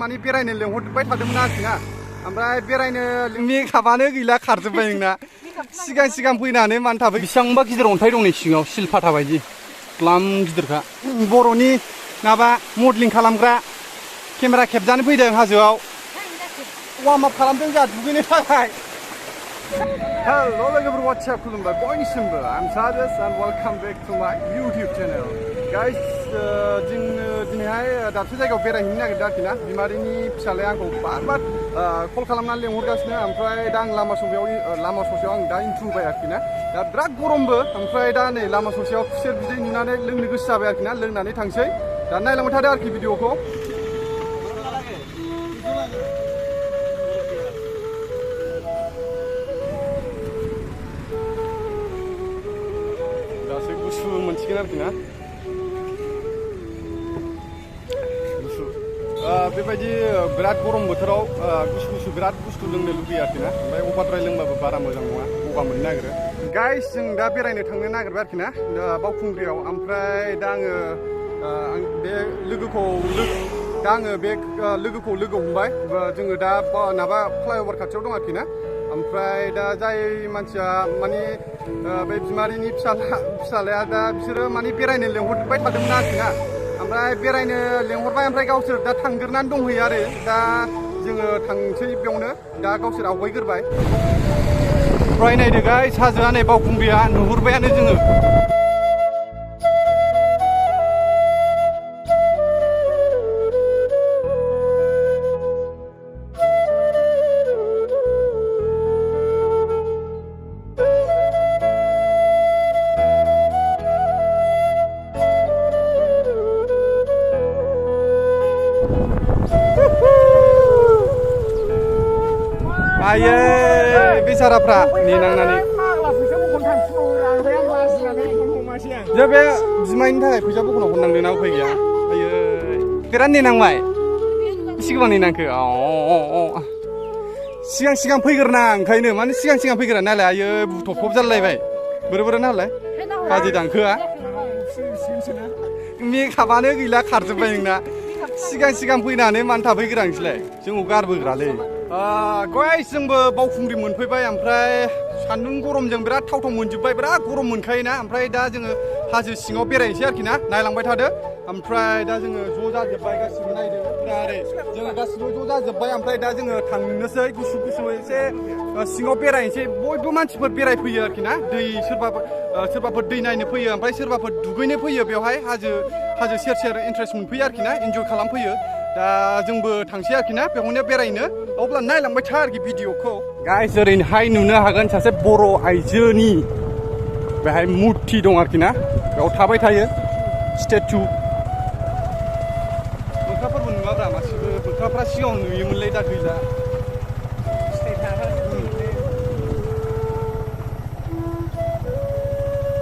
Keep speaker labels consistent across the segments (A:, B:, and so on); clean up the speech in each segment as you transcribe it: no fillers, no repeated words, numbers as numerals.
A: माने बेरायनो लेंहरबाय थादोंमोन आरोखि ना ओमफ्राय बेरायनो मेकआपानो गैला खारजोब्बाय नोंना सिगां फैनानै मानो थाबाय बेसेबांबा गिदिर अन्थाइ दं नै सिङाव सिलफाथा बायदि ग्लाम गिदिरखा बर'नि माबा मडेलिं खालामग्रा केमेरा खेबजानो फैदों हाजोआव वार्म आप खालामदों जोंहा दुगैनो थाखाय हेल' लोगोफोर वाट्सएप खुलुमबाय बयनिसिमबो आं साजेस एन्ड वेलकाम बेक टु माय इउटिउब चेनेल गाइस जोङो दिनैहाय दाबसे जायगायाव बेरायहैनो नागिरदों आरोखि ना बिमारिनि फिसालाया आंखौ बार कल खालामनानै लेंहरगासिनो ओमफ्राय दा आं लामा ससेयाव आं दा इन्ट्रु होबाय आरोखि ना दा बिराद गरमबो ओमफ्राय दा नै लामा ससेयाव खुसेर बिदै नुनानै लोंनो गोसो जाबाय आरोखि ना लोंनानै थांसै दा नायलांबाय थादो आरोखि भिडिअखौ दासो गुसु मोनसिगोन आरोखि ना गुसु बेबायदि बिराद गरम बोथोराव गुसु बिराद बुस्थु लोंनो लुबैयो आरोखि ना ओमफ्राय अभारद्राय लोंबाबो बारा मोजां नङा गगा मोननो नागिरो गाइस जों दा बेरायनो थांनो नागिरबाय आरोखि ना बावखुंग्रियाव ओमफ्राय दा आङो बे लोगोखौ लोगो हमबाय जोङो दा माबा फ्लाइअभार खाथियाव दं आरोखि ना ओमफ्राय दा जाय मानसिया माने बे बिमारिनि फिसालाया दा बिसोरो माने बेरायनो लेंहरबाय थादोंमोन आरोखि ना ओमफ्राय बेरायनो लेंहरबाय ओमफ्राय गावसोर दा थांग्रोनानै दंहैयो आरो दा जोङो थांसै बेयावनो दा गावसोर आवगायग्रोबाय ओमफ्राय नायदो गाइस हाजोआ नै बावखुंग्रिया नुहुरबायानो जोङो आये बेसाराफ्रा नेनांनानै जे बे बिमायनि थाखाय फैसा बख'ना हरनांदों ना उफाय गैया आयै बिराद नेनांबाय बेसे गोबां नेनांखो सिगां फैग्रोना ओंखायनो माने सिगां फैग्रा नालाय आयै बुथब जालायबाय बोरै नालाय बाजै दांखोआ मेकआपानो गैला खारजोब्बाय नोंना सिगां फैनानै मानो थाफैग्रा नोंसोरलाय जोंखौ गारबोग्रालै गाइस जोंबो बावखुंग्रि मोनफैबाय ओमफ्राय सान्दुं गरमजों बिराद थाव मोनजोब्बाय बिराद गरम मोनखायोना ओमफ्राय दा जोङो हाजो सिङाव बेरायनोसै आरोखि ना नायलांबाय थादो ओमफ्राय दा जोङो ज' जाजोब्बाय गासिबो नायदो दा ओरै जोङो गासिबो ज' जाजोब्बाय ओमफ्राय दा जोङो थांनोसै गुसु एसे सिङाव बेरायनोसै बयबो मानसिफोर बेरायफैयो आरोखि ना दै सोरबाफोर दै नायनो फैयो ओमफ्राय सोरबाफोर दुगैनो फैयो बेवहाय हाजो सेर इन्ट्रेस्ट मोनफैयो आरोखि ना इन्जय खालामफैयो दा जोंबो थांसै आरोखि ना बेवहायनो बेरायनो अब्ला नायलांबाय था आरोखि भिडिअखौ गाइस ओरैहाय नुनो हागोन सासे बर' आइजोनि बेहाय मुर्ति दं आरोखि ना बेयाव थाबाय थायो स्टेचु मोख्राफोरबो नुवाब्रा मासेबो मोख्राफ्रा सिगाङाव नुयोमोनलै दा गैला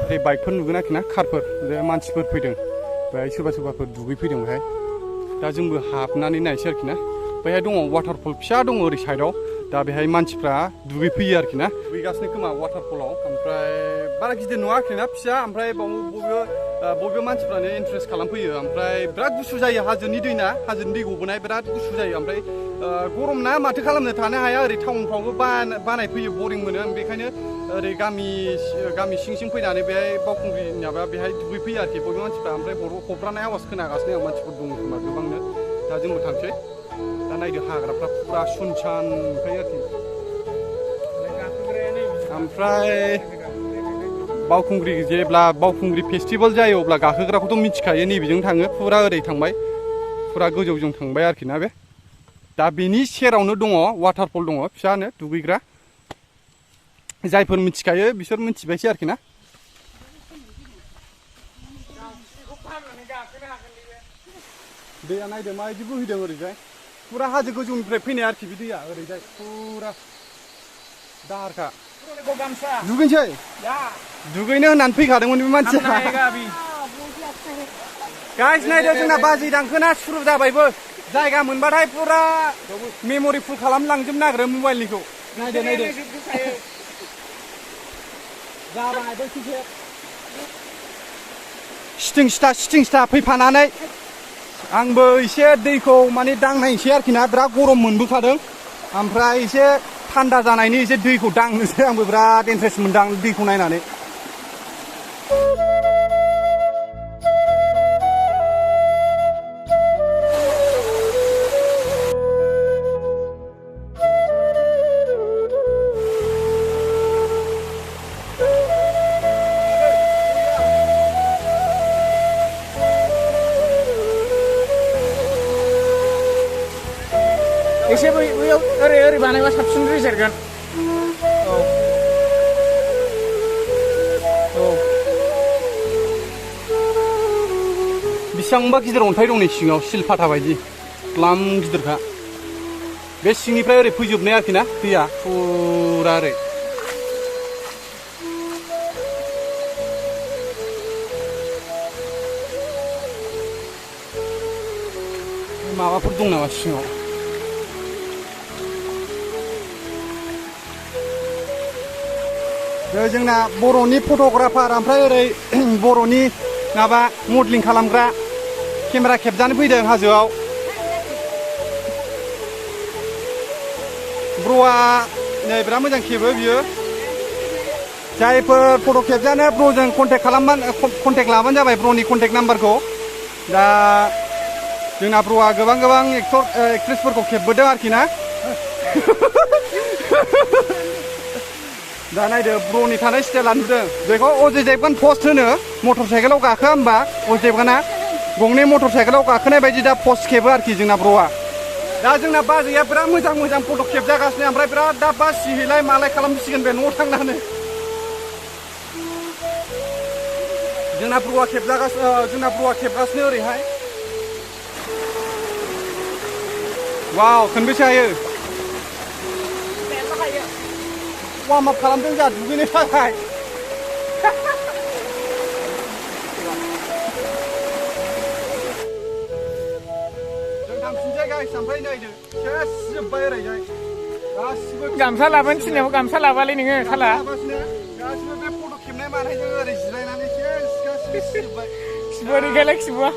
A: ओरै बाइकफोर नुगोन आरोखि ना कारफोर मानसिफोर फैदों बेहाय सोरबाफोर दुगैफैदों बेहाय दा जोंबो हाबनानै नायसै आरोखि ना बेहाय दङ वाटारफल फिसा दङ ओरै साइडआव दा बेहाय मानसिफ्रा दुगैफैयो आरोखि ना दुगैगासिनो खोमा वाटारफलाव ओमफ्राय बारा गिदिर नङा आरोखि ना फिसा ओमफ्राय बयबो मानसिफ्रानो इन्ट्रेस्ट खालामफैयो ओमफ्राय बिराद गुसु जायो हाजोनि दै ना हाजोनि दै गबोनाय बिराद गुसु जायो ओमफ्राय गरम ना माथो खालामनो थानो हाया ओरै टाउनफ्रावबो बानायफैयो बरिं मोनो बेखायनो ओरै गामि सिं फैनानै बेहाय बावखुंग्रिनि माबा बेहाय दुगैफैयो आरोखि बयबो मानसिफ्रा ओमफ्राय हब्रानाय आवाज खोनागासिनो आं मानसिफोर दङ खोमा गोबांनो दा जोंबो थांसै दा नायदो हाग्राफ्रा फुरा सुनसान नुखायो आरोखि ओमफ्राय जेब्ला बावखुंग्रि फेस्टिभेल जायो अब्ला गाखोग्राखौथ' मिथिखायो नैबेजों थाङो फुरा ओरै थांबाय फुरा गोजौजों थांबाय आरोखि ना बे दा बेनि सेरावनो दङ वाटारफल दङ फिसानो दुगैग्रा जायफोर मिथिखायो बिसोर मिथिबायसै आरोखि ना दैया नायदो माबायदि बोहैदों ओरैजाय फुरा हाजो गोजौनिफ्राय फैनाय आरोखि बे दैया ओरैजाय फुरा दाहारखा दुगैनोसै दुगैनो होननानै फैखादोंमोन बे मानसिया गाइस नायदो जोंना बाजै दांखोना सुरु जाबायबो जायगा मोनबाथाय फुरा मेम'रि फुल खालामलांजोबनो नागिरो मबाइलनिखौ नायदो जाबाय बैथिंसे सिटिं सिटा फैफानानै आंबो एसे दैखौ माने दांनायसै आरोखि ना बिराद गरम मोनबोखादों ओमफ्राय एसे थान्दा जानायनि एसे दैखौ दांनोसै आंबो बिराद इन्टारेस्ट मोनदां दैखौ नायनानै
B: एसे बैयाव ओरै बानायबा साबसिन रिजार्टगोन औ
A: बेसेबांबा गिदिर अन्थाइ दं नै सिङाव सिलपाता बायदि ग्लाम गिदिरखा बे सिंनिफ्राय ओरै फैजोबनाय आरोखि ना दैया फुरा ओरै माबाफोर दं नामा सिङाव जोंना बर'नि फट'ग्राफार ओमफ्राय ओरै बर'नि माबा मडेलिं खालामग्रा केमेरा खेबजानो फैदों हाजोआव ब्र'आ नै बिराद मोजां खेबो बियो जायफोर फट' खेबजानो ब्र'जों कन्टेक्ट लाबानो जाबाय ब्र'नि कन्टेक्ट नाम्बारखौ दा जोंना ब्र'आ गोबां एक्टर एक्ट्रेसफोरखौ खेबबोदों आरोखि ना दा नायदो ब्र'नि थानाय स्टाइला नुदों बेखौ अजय देबगान पस्ट होनो मटर साइकेलाव गाखोआ होमबा अजय देबगाना गंनै मटर साइकेलाव गाखोनाय बायदि दा पस्ट खेबो आरोखि जोंना ब्र'आ दा जोंना बाजैया बिराद मोजां फट' खेबजागासिनो ओमफ्राय बिराद दा बासिहैलाय मालाय खालामसिगोन बे न'आव थांनानै जोंना ब्र'आ खेबगासिनो ओरैहाय वाव खनबेसे हायो वार्म आप खालामदों जोंहा दुगैनो थाखाय जों थांफिनसै गाइस ओमफ्राय नायदो सेस जोब्बाय ओरैजाय गासिबो
B: गामसा लाबोनो थिननायाव गामसा लाबालै नोङो खाला
A: गासिबो बे फट' खेबनाय मानायजों ओरै जिरायनानै सेस गासिबो जोब्बाय
B: खिबुआ गैला खिबुआ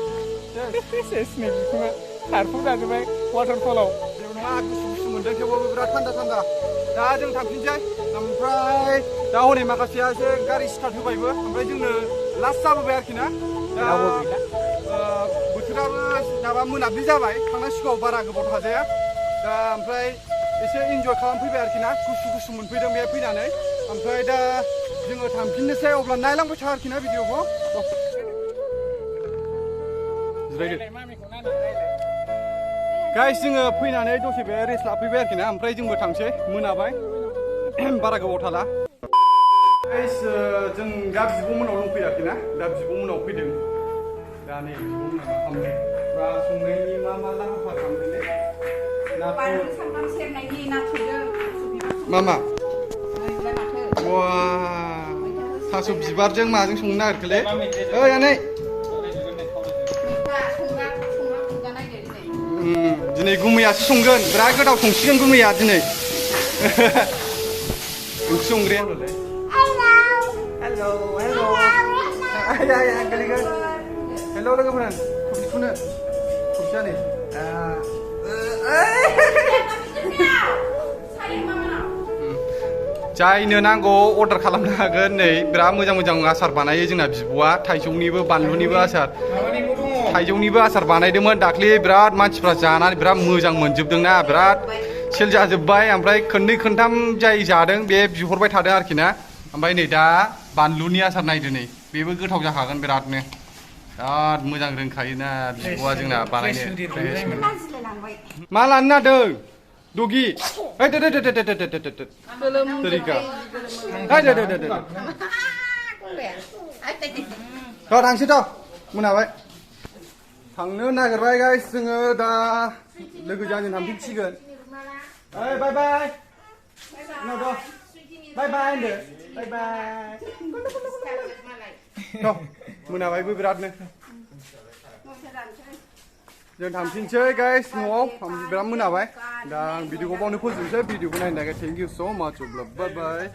B: सेस नै बिखुङा खारफुं जाजोब्बाय वाटारफलाव
A: जेबो नङा गुसु मोनदों थेवबाबो बिराद थान्दा दा जों थांफिनसै ओमफ्राय दा हनै माखासेया एसे गारि स्टार्ट होबायबो ओमफ्राय जोंनो लास्ट जाबोबाय आरोखि ना दा बोथोराबो दाबा मोनाब्लि जाबाय थांनांसिगौ बारा गोबाव थाजाया दा ओमफ्राय एसे इन्जय खालामफैबाय आरोखि ना गुसु मोनफैदों बे फैनानै ओमफ्राय दा जोङो थांफिननोसै अब्ला नायलांबाय था आरोखि ना भिडिअखौ गाइस जोङो फैनानै दसे बे रेस्ट लाफैबाय आरोखि ना ओमफ्राय जोंबो थांसै मोनाबाय बारा गोबाव थाला गाइस जों दा बिब'मोनाव दंफैयाखै ना दा बिब'मोनाव फैदों दा नै बिब'मोना मा खालामदों बा संनायनि मा लाहार फाहार खालामदों मा वा थास' बिबारजों माजों संनो नागिरखोलै ओइ आनै दिनै गुमैयासो संगोन बिराद गोथाव संसिगोन गुमैया दिनै ओंख्रि संग्राया हेलौ गोलैगोन हेलौ लोगोफोर खबसिखौनो खबसिया नै जायनो नांगौ अर्डार खालामनो हागोन नै बिराद मोजां आसार बानायो जोंना बिब'आ थाइजौनिबो बानलुनिबो आसार थाइजौनिबो आसार बानायदोंमोन दाख्लि बिराद मानसिफ्रा जानानै बिराद मोजां मोनजोबदोंना बिराद सेल जाजोब्बाय ओमफ्राय खननै खनथाम जाय जादों बे बिहरबाय थादों आरोखि ना ओमफ्राय नै दा बानलुनि आसार नायदो नै बेबो गोथाव जाखागोन बिरादनो बिराद मोजां रोंखायोना बिब'आ जोंना बानायनो मा लानो नागिरदों दगि ओइ दे तरिका थांसै थ' मोनाबाय थांनो नागिरबाय गाइस जोङो दा लोगो जानो थांफिनसिगोन ओइ बाय बाय होनदो बाय थ' मोनाबायबो बिरादनो जों थांफिनसै गाइस न'आव बिराद मोनाबाय दा भिडिअखौ बावनो फोजोबनोसै भिडिअखौ नायनो थाखाय थेंक इउ स' माच अब्ला बाय बाय